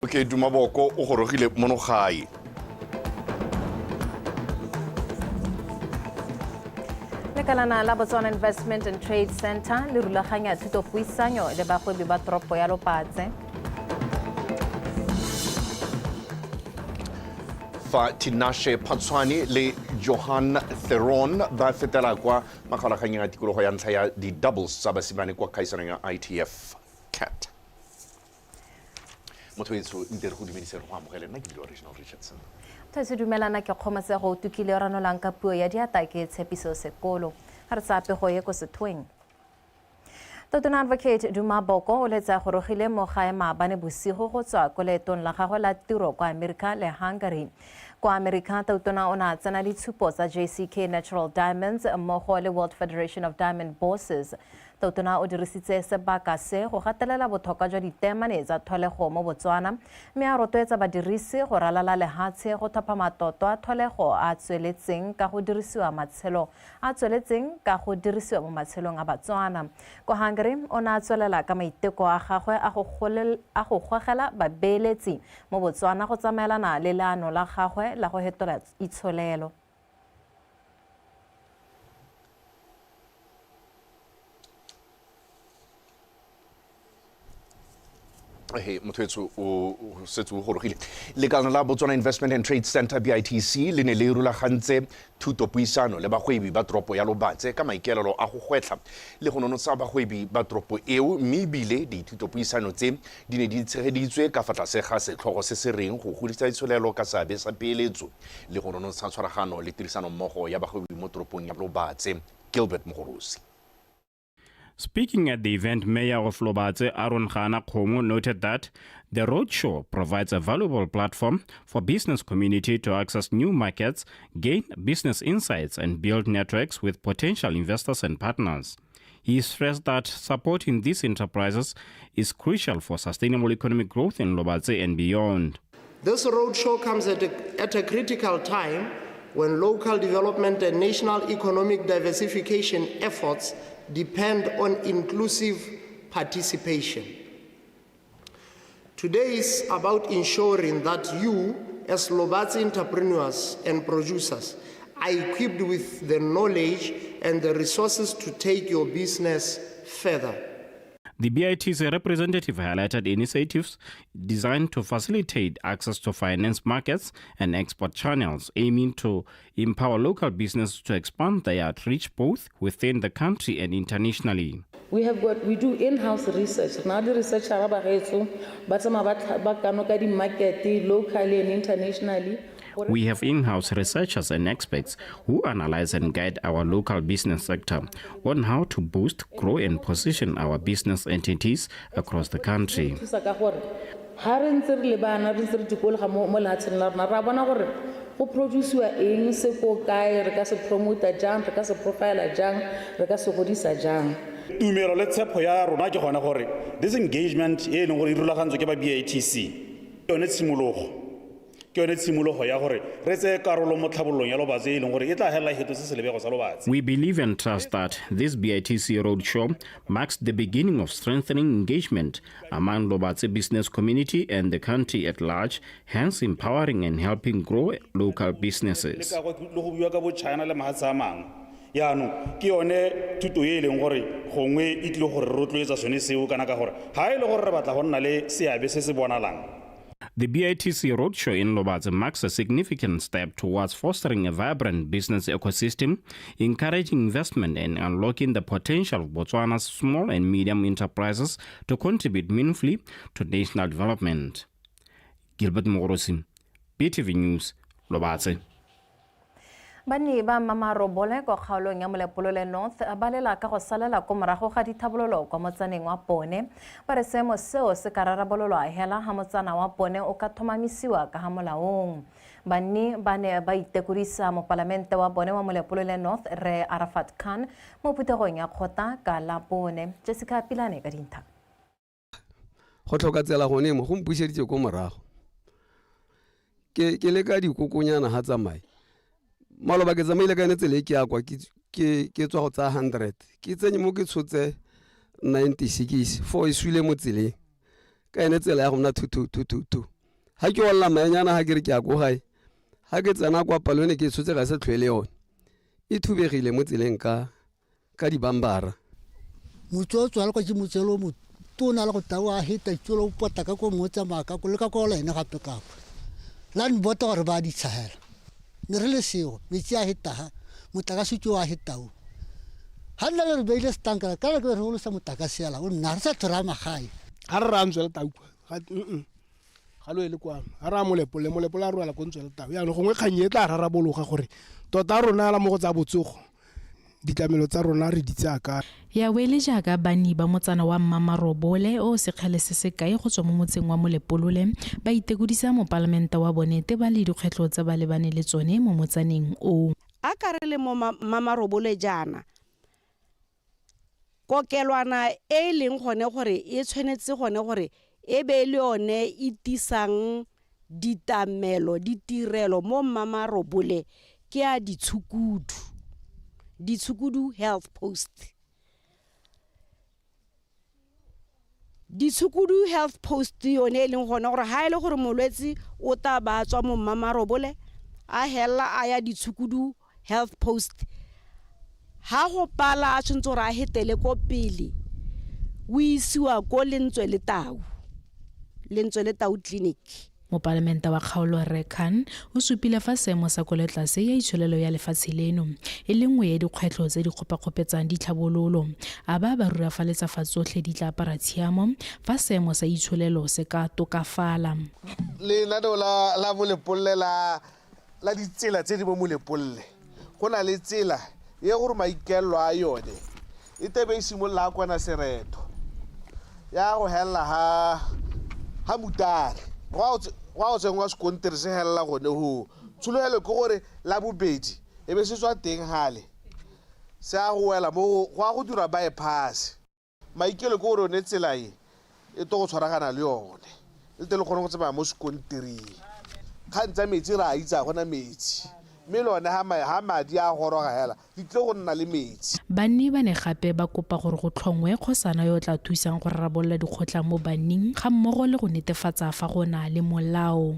Okay, Duma Boko o gorogile mono gae. Lekalana la Botswana Investment and Trade Center le rulaganya thutopuisanyo le bagwebi ba toropo ya Lopatse. Fa Tinashe Phatshwane le Johan Theron ba fetela kwa makgaolakganyeng a tikologo ya ntlha ya di-doubles tsa basimane kwa kgaisanong ya ITF Cat. Motho etsho nte re go dumedise re go amogele nna ke bile Original Richardson. Motho etsho dumelana ke kgomotsego o tukile o ranolang ka puo ya diata ke Tshepiso Sekolo. Ga re tsaya pego e ko sethweng. Totona Advocate Duma Boko o letse a gorogile mo gae maabane bosigo go tswa ko leetong la gagwe la tiro kwa Amerika le Hungary. Kwa Amerika, Tautona o ne a tsena ditshupo tsa JCK Natural Diamonds mmogo le World Federation of Diamond Bosses. Tautona o dirisitse sebaka se go gatelela botlhokwa jwa diteemane tsa tholego mo Botswana mme a rotloetsa badirisi go ralala lehatshe go tlhopha matlotlo a tholego a a tsweletseng ka go dirisiwa matshelo a tsweletseng ka go dirisiwa mo matshelong a Batswana. Kwa Hungary o ne a tswelela ka maiteko a gagwe a go a go gogela babeeletsi mo Botswana go tsamaelana le leano la gagwe la go hetola itsholelo. He motho etsho o setse o gorogile. Lekalana la Botswana Investment and Trade Center, BITC, le ne le rulagantse thutopuisano le bagwebi ba toropo ya Lobatse ka maikaelelo a go gwetlha le go nonotsha bagwebi ba toropo eo, mme ebile dithutopuisano tse di ne di tshegeditswe ka fa tlase ga setlhogo se se reng go godisa itsholelo ka seabe sa peeletso le go nonotsha tshwaragano le tirisanommogo ya bagwebi mo toropong ya Lobatse. Gilbert Mogorosi. Speaking at the event, Mayor of Lobatse, Aaron Gaanakgomo, noted that the roadshow provides a valuable platform for business community to access new markets, gain business insights, and build networks with potential investors and partners. He stressed that supporting these enterprises is crucial for sustainable economic growth in Lobatse and beyond. This roadshow comes at a critical time when local development and national economic diversification efforts depend on inclusive participation. Today is about ensuring that you, as Lobatse entrepreneurs and producers, are equipped with the knowledge and the resources to take your business further. The BITC representative highlighted initiatives designed to facilitate access to finance markets and export channels, aiming to empower local businesses to expand their reach both within the country and internationally. We do in-house research. Now the researcher ba gaetsho ba tsamaya ba kanoka di-market locally and internationally. We have in-house researchers and experts who analyze and guide our local business sector on how to boost, grow and position our business entities across the country. Thusa ka gore ha re ntse re lebana re ntse re dikologa mo lehatsheng la rona, ra bona gore go produciwa eng, se ko kae, re ka se promota jang, re ka se profila jang, re ka se godisa jang. Tumelo le tshepo ya rona ke gone gore this engagement e leng gore e rulagantswe ke ba BITC ke yone tshimologo, ke yone tshimologo ya gore re tseye karolo mo tlhabololong ya Lobatse e leng gore e tla helela hetotse selebego sa Lobatse. We believe and trust that this BITC roadshow marks the beginning of strengthening engagement among Lobatse business community and the country at large, hence empowering and helping grow local businesses. Le go bua ka bo China le mahatshe a mangwe. Yaanong ke yone thuto e leng gore gongwe e tlile gore rotloetsa sone seo kana ka gore ha e le gore re batla go nna le seabe se se bonalang. The BITC roadshow in Lobatse marks a significant step towards fostering a vibrant business ecosystem, encouraging investment and unlocking the potential of Botswana's small and medium enterprises to contribute meaningfully to national development. Gilbert Mogorosi, BTV News, Lobatse. Banni ba Mamarobole kwa kgaolong ya Molepolole North ba lela ka go salela ko morago ga dithabololo kwa motsaneng wa bone. Ba re seemo seo se ka rarabololwa hela ha motsana wa bone o ka thomamisiwa ka ha molaong. Banni ba ne ba itekodisa mopalamente wa bone wa Molepolole North Re Arafat Khan mo phuthegong ya kgotla ka la bone. Jessica Pilane ka dintha. Go tlhoka tsela gone mo go mpuseditse ko morago. Ke leka dikokonyana ha tsamaye. Maloba ke tsamaile ka yone tsela e ke ya kwa ke tswa go tsaya 100. Ke tsenye mo ke tshotse 96 four e sule mo tseleng. Ka ene tsela ya go nna thu thu thu thu thu. Ga ke olela maenyana ga ke re ke ya ko gae, ga ke tsena kwa palone ke tshotse ga se tlhwele yone. E thubegile mo tseleng ka ka dibambara. Motse o tswala kwa ke motse o motona le go tau a heta tsolo o pota ka ko mo tsamaya ka ko le ka ko la ene gape ka kwa. La nbota gore ba di tshahela. Ne re le seo, metsi a heta ha, motlakase ke o a hetao. Ha nna le re beile setankana, ka re ke re golosa motlakase yala, o nna re sa tlhora magae. Ga re raya ntswe le tau kwa, ga ga lo ele kwano. Ga raya Molepolole, Molepolole a rwala ko ntswe le tau. Jaanong gongwe kgang e tla rarabologa gore tota rona la mo go tsa botsogo, ditlamelo tsa rona re di tsaya kae. Ya wele jaaka banni ba motsana wa Mmamarobole o o sekgele se se kae go tswa mo motseng wa Molepolole ba itekodisa mopalamente wa bone tebang le dikgwetlho tse ba lebaneng le tsone mo motsaneng o. A ka re le mo Mmamarobole jaana, kokelwana e e leng gone gore e tshwanetse gone gore e be e le yone e tisang ditamelo, ditirelo mo Mmamarobole ke ya Ditshukudu, Ditshukudu Health Post. Ditshukudu Health Post yone e leng gone gore ha e le gore molwetse o ta ba tswa mo Mmamarobole a hella a ya Ditshukudu Health Post, ha go pala a tshwanetse gore a hetele ko pele, o isiwa ko Lentswe le Tau, Lentswe le Tau Clinic. Mopalamente wa kgaolo Rre Khan o supile fa seemo sa kwelotlase ya itsholelo ya lefatshe leno e le nngwe ya dikgwetlho tse di kgopakgopetsang ditlhabololo, a ba ba rurafaletsa fa tsotlhe di tla apara tshiamo fa seemo sa itsholelo se ka tokafala. Lenaneo la la Molepolole la la ditsela tse di mo Molepolole, go na le tsela e gore maikaelelo a yone e tebe e simolola a kwana sereto ya go helela ha ha Mutare, go a go tsenngwa sekontere se helela gone hoo. Tshologelo ke gore la bobedi e be se tswa teng gale se a go wela mo go a go dirwa bypass. Maikelo ke gore yone tsela e e to go tshwaragana le yone le te le kgone go tsamaya mo sekontiring. Kgang tsa metsi re a itse ga gona metsi, mme le one ha madi a goroga hela di tlile go nna le metsi. Banni ba ne gape ba kopa gore go tlhongwe kgosana yo o tla thusang go rarabolola dikgotlang mo banning ga mmogo le go netefatsa fa go na le molao.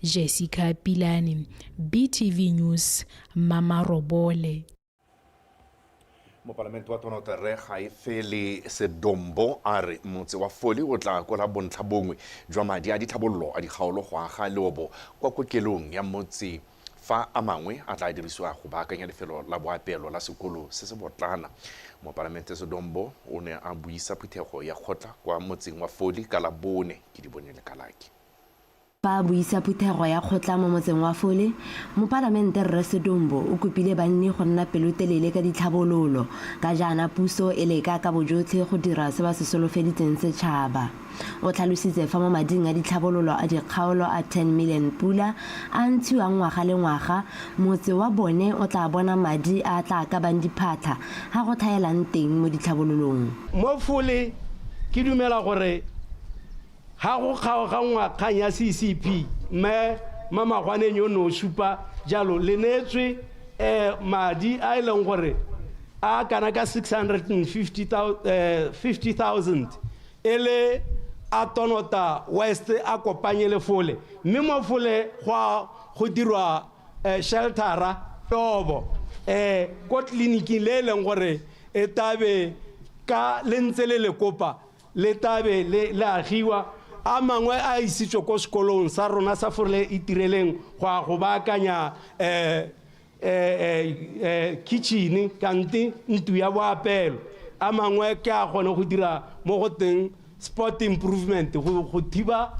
Jessica Pilane, BTV News, Mamarobole. Mopalamente wa Tonota Rre Gaefele Sedombo a re motse wa Foli o tla kola bontlha bongwe jwa madi a ditlhabololo a dikgaolo go aga leobo kwa kokelong ya motse, fa a mangwe a tla dirisiwa go baakanya lefelo la boapeelo la sekolo se se botlana. Mopalamente Sedombo o ne a buisa phuthego ya kgotla kwa motseng wa Foli ka Labone. Ke di bone le Kalaki. Fa a buisa phuthego ya kgotla mo motseng wa Fole, mopalamente Rre Sedombo o kopile banni go nna pelotelele ka ditlhabololo, ka jaana puso e leka ka bojotlhe go dira se ba se solofeditseng setshaba. O tlhalositse fa mo mading a ditlhabololo a dikgaolo a 10 million pula a ntshiwang ngwaga le ngwaga, motse wa bone o tla bona madi a a tla kabang diphatlha ha go tlhaelang teng mo ditlhabololong. Mo Fole ke dumela gore ga go kgaoganngwa kgang ya CCP, Mme Mamagwaneng yo ne o supa jalo, le neetswe madi a e leng gore a kana ka 650,000 e le a Tonota West a kopanye le Fole, mme mo Fole go a go dirwa sheltera tobo ko tleliniking le e leng gore e tabe ka le ntse le le kopa le tabe le le agiwa. A mangwe a isitswe ko sekolong sa rona sa Fole Itireleng go a go baakanya kitchen kante ntlo ya boapelo. A mangwe ke a gone go dira mo go teng sport improvement go thiba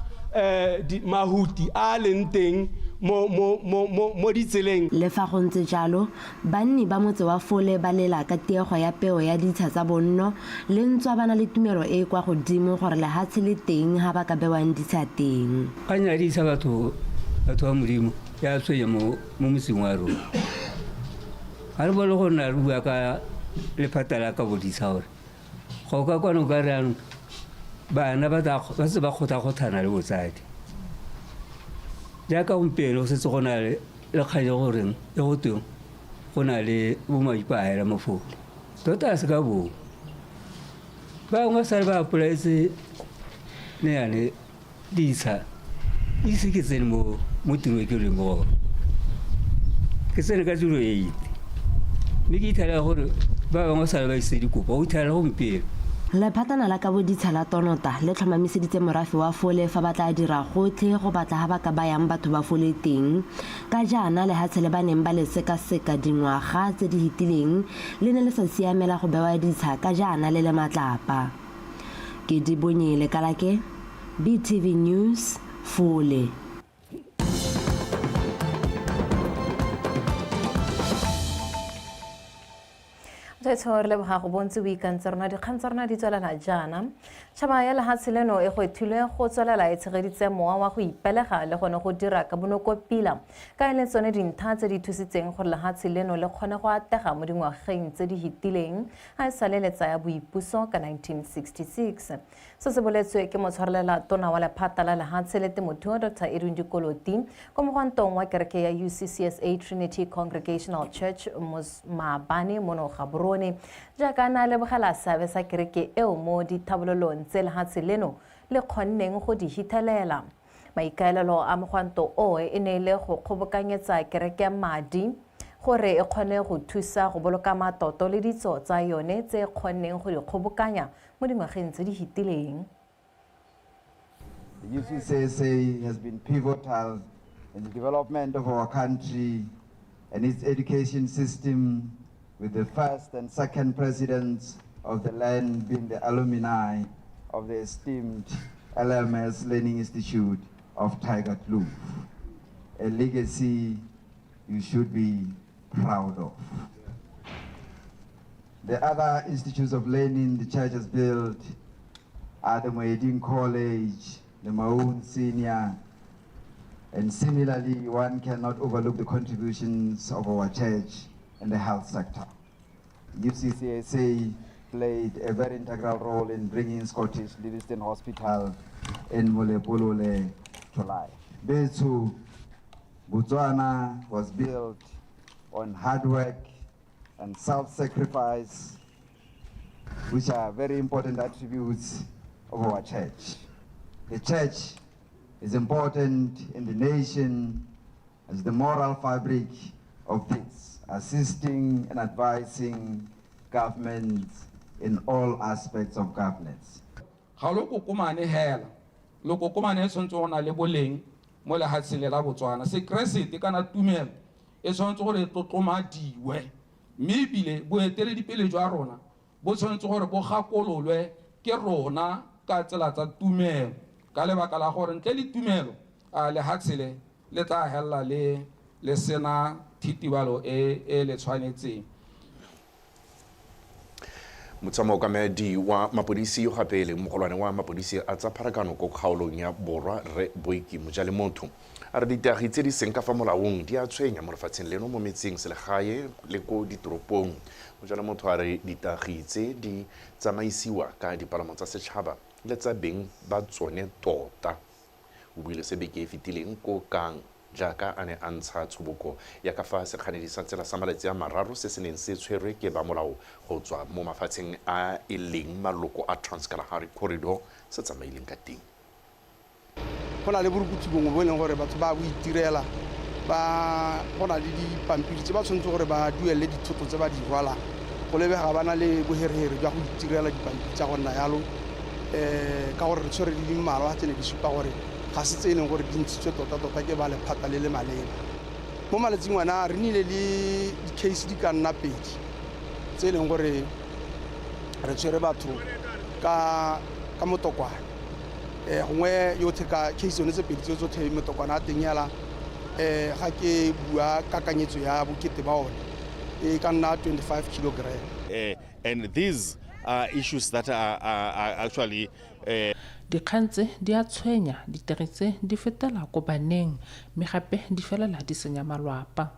mahuti a leng teng mo mo mo mo mo ditseleng. Le fa go ntse jalo, banni ba motse wa Fole ba lela ka tiego ya peo ya ditsha tsa bonno le ntswa ba na le tumelo e e kwa godimo gore lehatshe le teng ha ba ka bewang ditsha teng. Kgang ya ditsha batho batho ba Modimo ya tshwenya mo mo motseng wa rona. Ga re bone go nna re bua ka lephata la kabo ditsha gore go ka kwano ka re anong bana ba ba se ba kgotha-kgothana le botsadi. Jaaka gompieno go setse go na le kgang e goreng e go tweng go na le bomaipahela mo Fole. Tota a se ka bong. Bangwe ba sale ba apolaetse Neyane ditsha ise ke tsene mo tirong e ke leng mo go ke tsene ka 08, mme ke ithela gore ba bangwe sale ba isitse dikopo go ithela gompieno. Lephatana la kaboditsha la Tonota le tlhomamiseditse morafe wa Fole fa ba tla dira gotlhe go batla ha ba ka bayang batho ba Fole teng, ka jaana lehatshe le ba neng ba le sekaseka dingwaga tse di hitileng le ne le sa siamela go bewa ditsha ka jaana le le matlapa. Ke Dibonye Lekalake, BTV News, Fole. Tsho re leboga go bontse o ikantse rona. Dikgang tsa rona di tswelela jaana. Tšhaba ya lehatshe leno e gwethilwe go tswelela e tshegeditse mowa wa go ipelega le gone go dira ka bonoko pila, ka e le tsone dintha tse di thusitseng gore lehatshe leno le kgone go atega mo dingwageng tse di hitileng a e sale le tsaya boipuso ka 1966. Se se boletswe ke motshwarelela tona wa lephata la lehatshe le temothuo, Dr Edwin Dikoloti, ko mogwantong wa kereke ya UCCSA Trinity Congregational Church maabane mono Gaborone, jaaka a ne a lebogela seabe sa kereke eo mo dithabololong tse lehatshe leno le kgonneng go di hithelela. Maikaelelo a mogwanto o e ne e le go kgobokanyetsa kereke madi gore e kgone go thusa go boloka matoto le ditso tsa yone tse e kgonneng go di kgobokanya mo dingwageng tse di hitileng. The UCCSA has been pivotal in the development of our country and its education system, with the first and second presidents of the land being the alumni of the esteemed LMS Learning Institute of Tiger Kloof, a legacy you should be proud of. The other institutes of learning the church has built are the Moeding College, the Maun Senior, and similarly, one cannot overlook the contributions of our church in the health sector. UCCSA played a very integral role in bringing Scottish Livingstone Hospital in Molepolole to life. Bethu, Botswana was built on hard work and self-sacrifice, which are very important attributes of our church. The church is important in the nation as the moral fabric of this, assisting and advising governments in all aspects of governance. Ga lo kokomane hela, lo kokomane e tshwanetse go na le boleng mo lehatsheng le la Botswana. Sekeresete kana tumelo e tshwanetse gore e tlotlomadiwe, mme ebile boeteledipele jwa rona bo tshwanetse gore bo gakololwe ke rona ka tsela tsa tumelo, ka lebaka la gore ntle le tumelo a lehatshe le le tla hella le sena thitibalo e le tshwanetseng. Motsamao wa mapodisi yo gape e leng mogolwane wa mapodisi a tsa pharakano ko kgaolong ya Borwa, Rre Boiki Mojale-Motho, a re ditagi tse di seng ka fa molaong di a tshwenya mo lefatsheng leno, mo metseng selegae le ko ditoropong. Mojale-Motho a re ditagi tse di tsamaisiwa ka dipalamo tsa setšhaba le tsa beng ba tsone tota. O buile se beke e fetileng ko Kang, jaaka a ne a ntsha tshoboko ya ka fa sekganedi sa tsela sa malatsi a mararo se se neng se tshwerwe ke ba molao go tswa mo mafatsheng a e leng maloko a Trans-Kalahari Corridor se tsamaileng ka teng. Go na le borukutlhi bongwe bo e leng gore batho ba bo itirela, ba go na le dipampiri tse ba tshwanetse gore ba duelele dithoto tse ba di rwalang. Go lebega ba na le boherehere jwa go itirela dipampiri tsa go nna yalo, ka gore re tshwere di le mmalwa tse ne di supa gore ga se tse e leng gore di ntshitswe tota-tota ke ba lephata le le maleba. Mo malatsing ona re nnile le di-case di ka nna pedi tse e leng gore re tshwere batho ka motokwane. Gongwe yotlhe ka case yone tse pedi tse tsotlhe motokwane a teng yala, ga ke bua kakanyetso ya bokete ba one e ka nna 25 kilogram. And these are issues that are actually Dikgang tse di a tshwenya, ditagi tse di fetela ko baneng mme gape di felela di senya malwapa.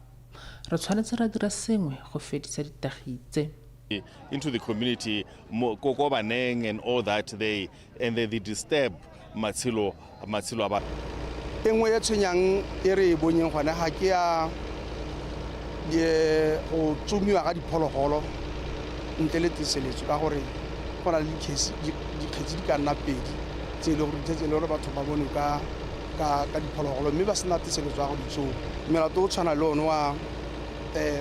Re tshwanetse ra dira sengwe go fedisa ditagi tse. Into the community, ko baneng and all that, they disturb matshelo a batho. E nngwe e tshwenyang e re e bonyeng gone ga ke ya go tsomiwa ga diphologolo ntle le teseletso, ka gore go na le dikgetsi di ka nna pedi tse e le gore tse e le gore batho ba bone ka ka ka diphologolo mme ba sena teseletso ya go di tsoma. Melato o tshwana le one wa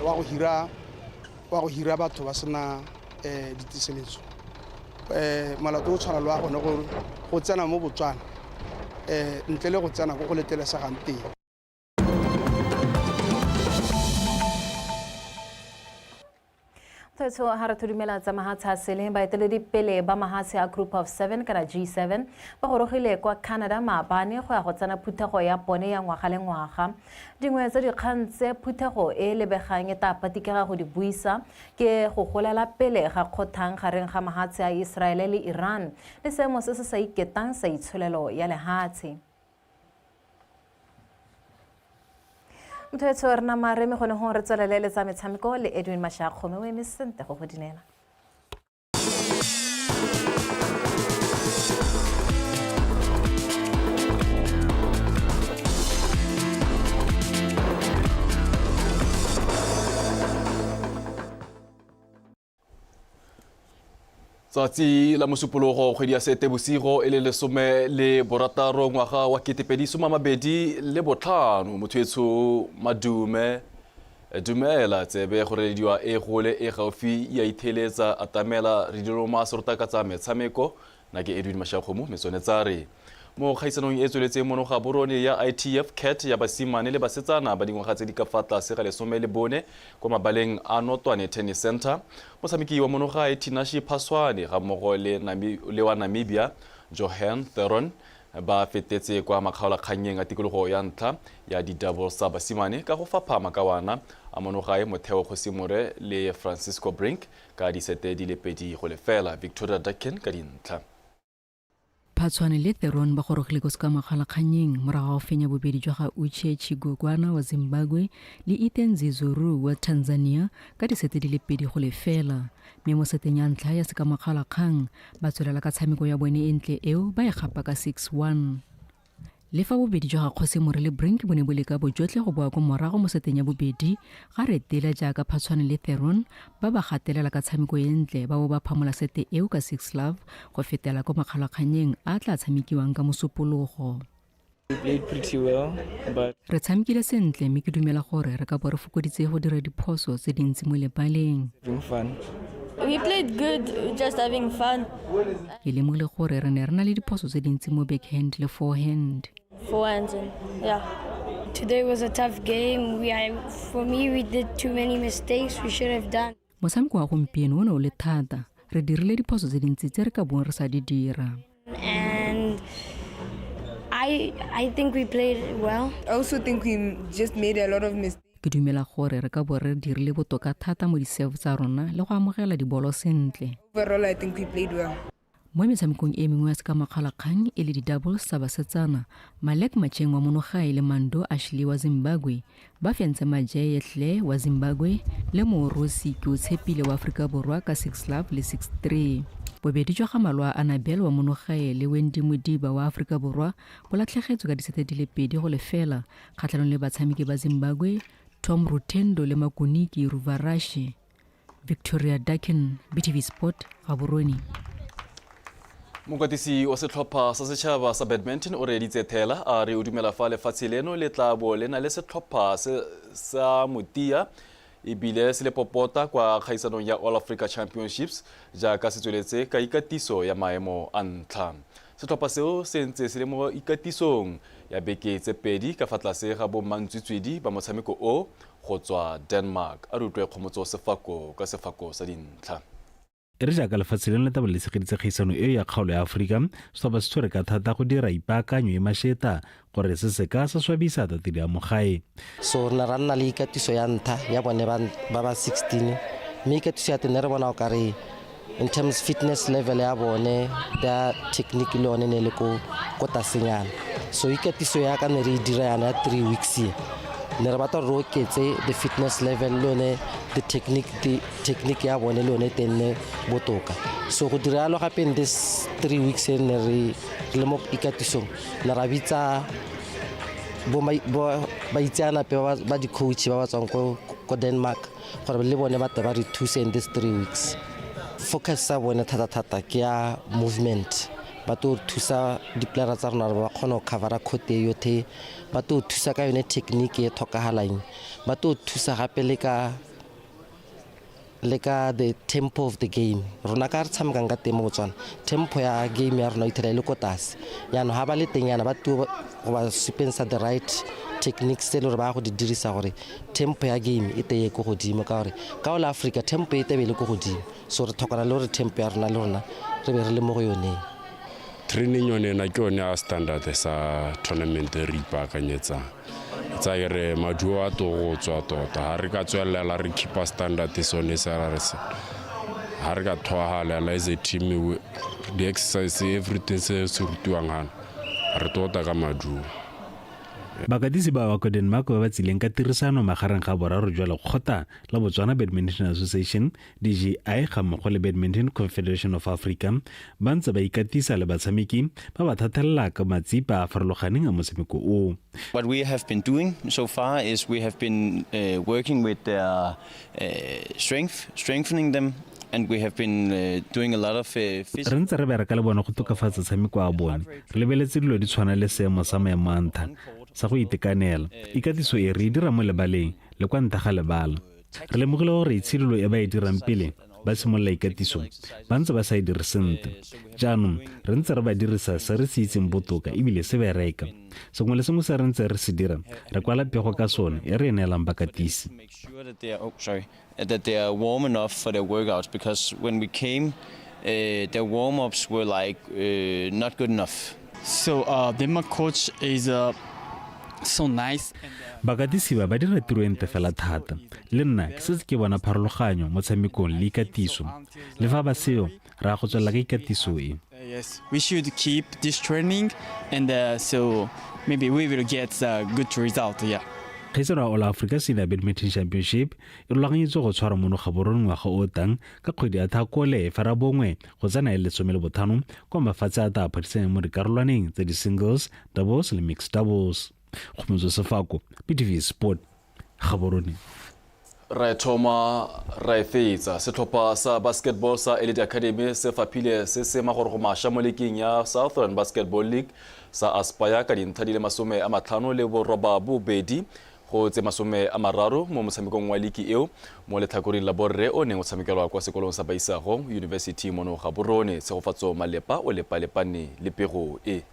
wa go hira wa go hira batho ba sena diteseletso. Molato o tshwana le wa gone go tsena mo Botswana ntle le go tsena ko go letlelesegang teng. Thotho ha re thudumela tsa mahatshe a seleng baeteledipele ba mahatshe a Group of 7 kana G7 ba gorogile kwa Canada maabane go ya go tsena phuthego ya bone ya ngwaga le ngwaga. Dingwe tsa dikgang tse phuthego e lebegang e tla patikega go di buisa ke go golela pele ga kgothang gareng ga mahatshe a Iseraele le Iran le seemo se se sa iketang sa itsholelo ya lehatshe. Motho etsho re nama re me gone gong re tswelele le tsa metshameko le Edwin Mashakgome o eme sente go go dinela. Tsatsi la Mosupologo kgwedi ya Seetebosigo e le 16 ngwaga wa 2025 motho etsho madume dumela tsebe go relediwa e gole e gaufi ya itheletsa atamela re diloma serota ka tsa metshameko na ke Edwin Mashakgomo metsone tsa re Mo kgaisanong e e tsweletseng mono Gaborone ya ITF cat ya basimane le basetsana ba dingwaga tse di ka fa tlase ga 14 kwa mabaleng a Notwane Tennis Centre, motshameki wa mono gae Tinashe Phaswane ga mmogo le, le wa Namibia Johan Theron ba fetetse kwa makgaolakgannyeng a tikologo ya ntlha ya di-doubles tsa basimane ka go fapha makawana a mono gae Motheo Kgosimore le Francisco Brink ka disete di le 2-0, Victoria Dakin ka dintlha. Phatshwane le Theron ba gorogile ko sekamakgalakgannyeng morago ga go fenya bobedi jwa ga Uche Chigwegwana wa Zimbabwe le Ethan Zizuru wa Tanzania ka disete di le 2-0. Mme mo seteng ya ntlha ya sekamakgalakgang ba tswelela ka tshameko ya bone e ntle eo ba e gapa ka 6-1. Le fa bobedi jwa ga Kgosi More le Brink bo ne bo leka bojotlhe go boa ko morago mo seteng ya bobedi, ga retela jaaka Phatshwane le Theron ba ba gatelela ka tshameko e ntle ba bo ba phamola sete eo ka 6-love go fetela ko makgalakganyeng a a tla tshamekiwang ka Mosupologo. We played pretty well, but Re tshamekile sentle mme ke dumela gore re ka bo re fokoditse go dira diphoso tse dintsi mo lebaleng. having fun. We played good, just having fun. Ke lemogile gore re ne re na le diphoso tse dintsi mo backhand le forehand. Forehands and yeah. Today was a tough game. We, I, for me, we did too many mistakes. We should have done. Motshameko wa gompieno o ne o le thata. Re dirile diphoso tse dintsi tse re ka bong re sa di dira. And I, I think we played well. I also think we just made a lot of mistakes. Ke dumela gore re ka bo re dirile botoka thata mo di-serve tsa rona le go amogela dibolo sentle. Overall, I think we played well. Mo metshamekong e mengwe ya sekamakgalakgang e le di-doubles tsa basetsana, Malek Macheng wa monogae le Mando Ashley wa Zimbabwe ba fentse Majeye Hle wa Zimbabwe le Moorosi Keotshepile wa Aforika Borwa ka 6-love le 6-3. Bobedi jwa ga Maloa Annabel wa monogae le Wendy Modiba wa Aforika Borwa bo latlhegetswe ka disete di le 2-0 kgatlhanong le batshameki ba Zimbabwe Tom Rutendo le Makuniki Ruvarashe. Victoria Dakin, BTV Sport, Gaborone. Mokatisi wa setlhopha sa setšhaba sa badminton o reeditse thela a re o dumela fa lefatshe leno le tla bo le na le setlhopha sa motia ebile se le popota kwa kgaisanong ya All Africa Championships jaaka se tsweletse ka ikatiso ya maemo a ntlha. Setlhopha seo se ntse se le mo ikatisong ya beke tse pedi ka fa tlase ga bo mmantswitswidi ba motshameko o go tswa Denmark. A re utlwe Kgomotso Sefako ka sefako sa dintlha. E re jaaka lefatshe leno le tla bo le tshegeditse kgaisano eo ya kgaolo ya Aforika, setlhopha se tshwere ka thata go dira ipaakanyo e masheta gore se seka sa swabisa tatedi ya mo gae. So re ne ra nna le ikatiso ya ntlha ya bone ba ba 16, mme ikatiso ya teng ne re bona o kare in terms fitness level ya bone, their technique le yone ne le ko ko tasenyana. So ikatiso ya ka ne re e dira yana ya 3 weeks e, ne re batla gore re oketse the fitness level le yone the technique, the technique ya bone le yone teng ne botoka. So go dira yalo gape in this 3 weeks e ne re le mo ikatisong, ne ra bitsa bo baitseanape ba di-coach ba ba tswang ko Denmark gore le bone ba tle ba re thuse in this 3 weeks. Focus sa bone thata-thata ke ya movement, Ba tlo thusa di-playera tsa rona gore ba kgone go covera court e yotlhe, ba tlo thusa ka yone technique e tlhokagalang, ba tlo thusa gape le ka the tempo of the game. Rona ka re tshamekang ka teng mo Botswana, tempo ya game ya rona ithela e le ko tlase. Jaanong ga ba le teng yana ba tlo go ba supensa the right techniques tse e le gore ba go di dirisa gore tempo ya game e teye ko godimo, ka gore ka ola Africa tempo e tebe e le ko godimo. So re tlhokana le gore tempo ya rona le rona re be re le mo go yoneng. Training yone ena ke yone a standard sa tournament e re ipaakanyetsang. Tsa ke re maduo a to go tswa tota, ha re ka tswelela re keepa standard sone sa re se. Ha re ka thoahalela as a team, the exercise everything se se rutiwang hana, re tota ka maduo. Bakatisi ba ba kwa Denmark ba ba tsileng ka tirisano magareng ga boraro jwa lekgotla la Botswana Badminton Association, DGI ga mmogo le Badminton Confederation of Africa ba ntse ba ikatisa le batshameki ba ba thathelela ka matsipa a farologaneng a motshameko o. What we have been doing so far is we have been working with their strengthening them, and we have been doing a lot of Re ntse re bereka le bone go tokafatsa tshameko wa bone. Re lebeletse dilo di tshwana le seemo sa maemo a ntlha sa go itekanela. Ikatiso e re e dira mo lebaleng le kwa ntle ga lebala. Re lemogile gore itshidilo e ba e dirang pele ba simolola ikatiso ba ntse ba sa e dire sentle. Jaanong re ntse re ba dirisa se re se itseng botoka ebile se bereka. Sengwe le sengwe se re ntse re se dira re kwala pego ka sone e re e neelang bakatisi. That they are warm enough for their workouts, because when we came, their warm-ups were like not good enough. So Denmark coach is so nice. Bakatisi ba dira tiro e ntle fela thata. Le nna ke setse ke bona pharologanyo mo tshamekong le ikatiso. Le fa ba seo, re a go tswelela ka ikatiso e. Yes, we should keep this training, and so maybe we will get a good result. Yeah. Kgaisano ya All Africa Senior Badminton Championship e rulaganyetswe go tshwarwa mono Gaborone ngwaga o tang ka kgwedi ya Tlhakole 9 go tsena e le 15 kwa mafatshe a tla phadisaneng mo dikarolwaneng tse di singles, doubles le mixed doubles. Kgomotso Sefako, BTV Sport, Gaborone. Ra thoma ra e fetsa. Setlhopha sa basketball sa Elite Academy se faphile se se magorogo mašwa mo leking ya Southern Basketball League sa Aspire ka dintlha di le 58 go tse 30 mo motshamekong wa liki eo mo letlhakoreng la borre o neng o tshamekelwa kwa sekolong sa Baisago University mono Gaborone. Tshegofatso Malepa o lepalepane le pego e.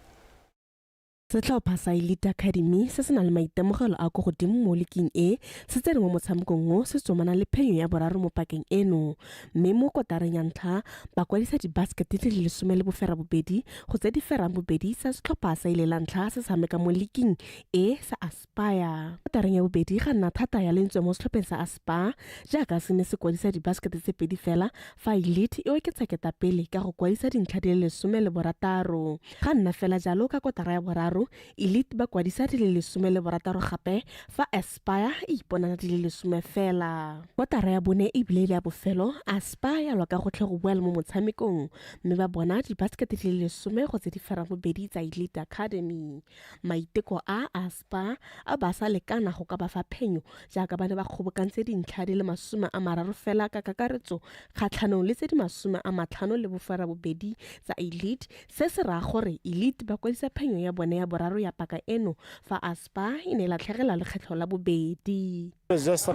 Setlhopha sa Elite Academy se se nang le maitemogelo a ko godimo mo leking e se tsene mo motshamekong o se tsomana le phenyo ya boraro mo pakeng eno, mme mo kotareng ya ntlha ba kwadisa dibaskete di le 18 go tse di ferang bobedi sa setlhopha sa ile la ntlha se tshameka mo leking e sa Aspire. Kotareng ya bobedi ga nna thata ya lentswe mo setlhopheng sa Aspire jaaka se ne se kwadisa dibaskete tse pedi fela, fa Elite e oketsa ketapele ka go kwadisa dintlha di le 16. Ga nna fela jalo ka kotara ya boraro, Elite ba kwadisa di le 16 gape, fa Aspire e iponana di le 10 fela. Kotara ya bone ebile le ya bofelo, Aspire ya lwa ka gotlhe go boela mo motshamekong, mme ba bona dibaskete di le 10 go tse di ferang bobedi tsa Elite Academy. Maiteko a Aspire a ba sa lekana go ka ba fa phenyo jaaka ba ne ba kgobokantse dintlha di le 30 fela ka kakaretso kgatlhanong le tse di 58 tsa Elite. Se se raya gore Elite ba kwadisa phenyo ya bone ya boraro ya paka eno, fa Aspire e ne e latlhegelwa lekgetlho la bobedi. It's just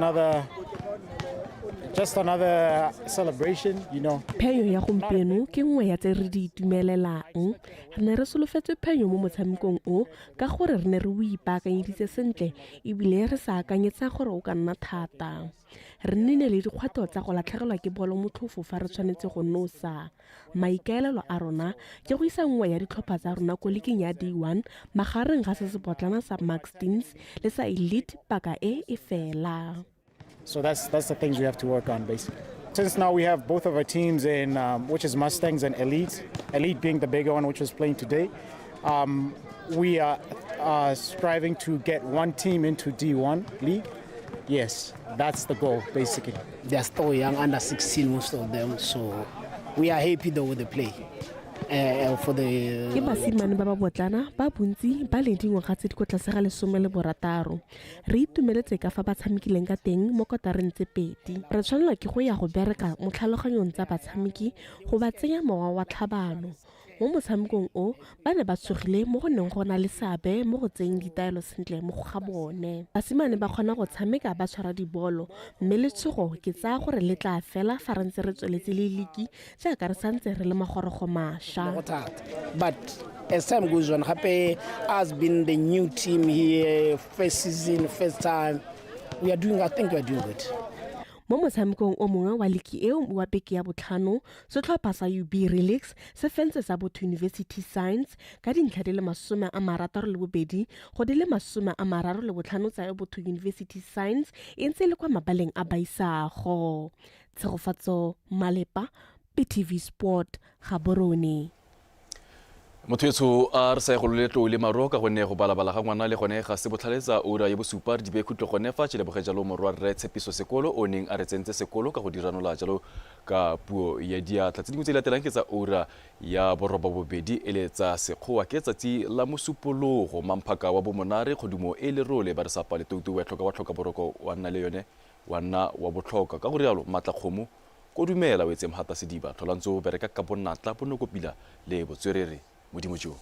another celebration, you know. Phenyo ya gompieno ke nngwe ya tse re di itumelelang. Re ne re solofetse phenyo mo motshamekong o ka gore re ne re o ipaakanyeditse sentle ebile re sa akanyetsa gore o ka nna thata. Re nnile le dikgwetlho tsa go latlhegelwa ke bolo motlhofo fa re tshwanetse go nosa. Maikaelelo a rona ke go isa nngwe ya ditlhopha tsa rona ko leking ya D1 magareng ga se sebotlana sa Max Teams le sa Elite paka e e fela. So that's the things we have to work on basically. Since now we have both of our teams in, which is Mustangs and Elite, Elite being the bigger one, which was playing today, we are striving to get one team into D1 league. Yes, that's the goal basically. They are still young, under 16 most of them, so we are happy though with the play. Ke basimane ba ba botlana ba bontsi ba leng dingwaga tse di kwa tlase ga 16. Re itumeletse ka fa ba tshamekileng ka teng mo kotareng tse pedi. Re tshwanelwa ke go ya go bereka mo tlhaloganyong tsa batshameki go ba tsenya mowa wa tlhabano. Mo motshamekong o ba ne ba tshogile mo go neng go na le seabe mo go tseyeng ditaelo sentle mo go ga bone. Basimane ba kgona go tshameka ba tshwara dibolo mme letshogo ke tsaya gore le tla fela fa re ntse re tsweletse le liki jaaka re santse re le magorogo mašwa. Go thata, but as time goes on, gape us being the new team here, first season, first time, we are doing, I think we are doing good. Mo motshamekong o mongwe wa liki eo wa beke ya botlhano, setlhopha sa UB Relix se fentse sa Botho University Science ka dintlha di le 62 go di le 35 tsa Botho University Science e ntse e le kwa mabaleng a Baisago. Tshegofatso Malepa, BTV Sport, Gaborone. Motho etsho a re sa ye go loletlo le maro ka gonne go balabala ga ngwana le gone ga se botlhaletsa ura ya bosupa re di bekhutlo gone fa tšheleboge jalo morwa rre Tshepiso Sekolo o neng a re tsentse sekolo ka go diranola jalo ka puo ya diatla. Tse dingwe tse di latelang ke tsa ura ya 8:30 e le tsa sekgowa ke tsatsi la mosupologo. Mamphaka wa bomonare kgodumo e lerole ba re sapa le toutu wa tlhoka wa tlhoka boroko wa nna le yone wa nna wa botlhoka ka go rialo matla kgomo ko dumela o etse mhata sediba tlholantso bereka ka bonatla bonokopila le botswerere modimo jo.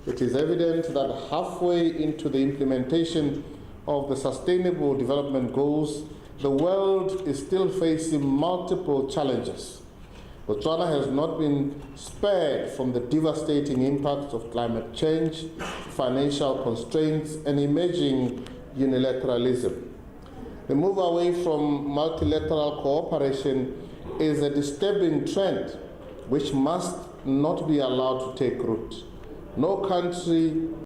It is evident that halfway into the implementation of the Sustainable Development Goals, the world is still facing multiple challenges. Botswana has not been spared from the devastating impacts of climate change, financial constraints, and emerging unilateralism. The move away from multilateral cooperation is a disturbing trend which must not be allowed to take root. No country